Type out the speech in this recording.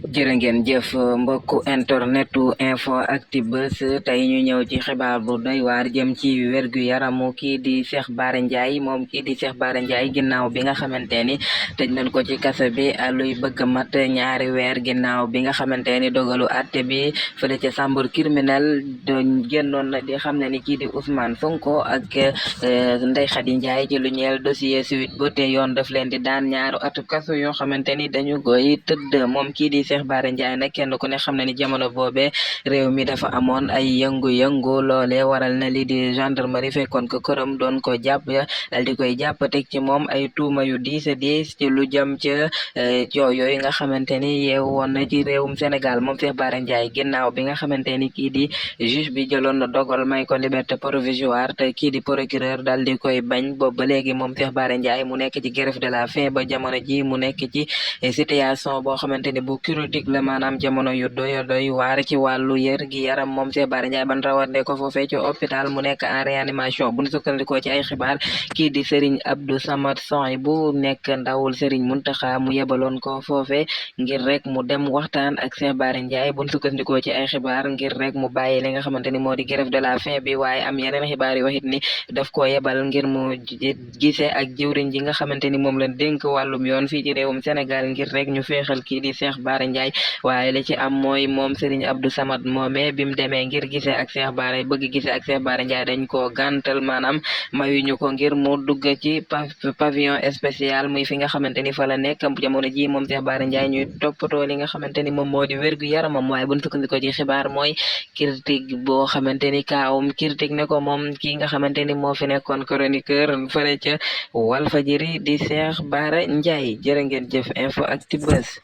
jërë ngeen jëf mbokku internetu info Actubuzz tey ñu ñëw ci xibaar bu doy waar jëm ci wérgu yaramu kii di Cheikh Bara Ndiaye moom kii di Cheikh Bara Ndiaye ginnaaw bi nga xamante ni tëj nañ ko ci kaso bi luy bëgg mat ñaari weer ginnaaw bi nga xamante ni dogalu àtte bi fële ca chambre criminelle doon génnoon na di xam ne ni kii di Ousmane Sonko ak Ndeye Khady Ndiaye ci lu ñeel dossier Sweet Beauté yoon daf leen di daan ñaaru atu kaso yoo xamante ni dañu koy tëdd moom kii di Cheikh Bara Ndiaye nag kenn ku ne xam na ni jamono boobe réew mi dafa amoon ay yëngu-yëngu loole waral na li di gendarmerie fekkoon ko këram doon ko jàpp dal di koy jàpp teg ci moom ay tuuma yu diis a diis ci lu jëm ca coow yooyu nga xamante ni yeew woon na ci réewum Sénégal moom Cheikh Bara Ndiaye ginnaaw bi nga xamante ni kii di juge bi jëloon na dogal may ko liberté provisoire te kii di procureur dal di koy bañ boobu ba léegi moom Cheikh Bara Ndiaye mu nekk ci grève de la faim ba jamono ji mu nekk ci situation boo xamante ni bu critique la maanaam jamono yu doy waar ci wàllu yër gi yaram moom Cheikh Bara Ndiaye ban rawande ko foofee ci hôpital mu nekk en réanimation bu ñu sukkandikoo ci ay xibaar kii di Serigne Abdou Samad Soy bu nekk ndawul Serigne Mountakha mu yebaloon ko foofee ngir rek mu dem waxtaan ak Cheikh Bara Ndiaye bu ñu sukkandikoo ci ay xibaar ngir rek mu bàyyi li nga xamante ni moo di grève de la faim bi waaye am yeneen xibaar yu waxit ni daf ko yebal ngir mu gisee ak jëwriñ ji nga xamante ni moom la dénk wàllum yoon fii ci réewum Sénégal ngir rek ñu féexal kii di Cheikh Bara Ndiaye waaye li ci am mooy moom Serigne Abdou Samad moome bi mu demee ngir gisee ak Cheikh Bara bëgg gisee ak Cheikh Bara Ndiaye dañ koo gàntal maanaam mayuñu ko ngir mu dugg ci pavillon spécial muy fi nga xamante ni fa la nekk jamono ji moom Cheikh Bara Ndiaye ñuy toppatoo li nga xamante ni moom moo di wérgu yaramam waaye buñ sukkandikoo ci xibaar mooy critique boo xamante ni kaawum critique ne ko moom kii nga xamante ni moo fi nekkoon chroniqueur fële ca Walfadjri di Cheikh Bara Ndiaye jërë ngeen jëf info Actubuzz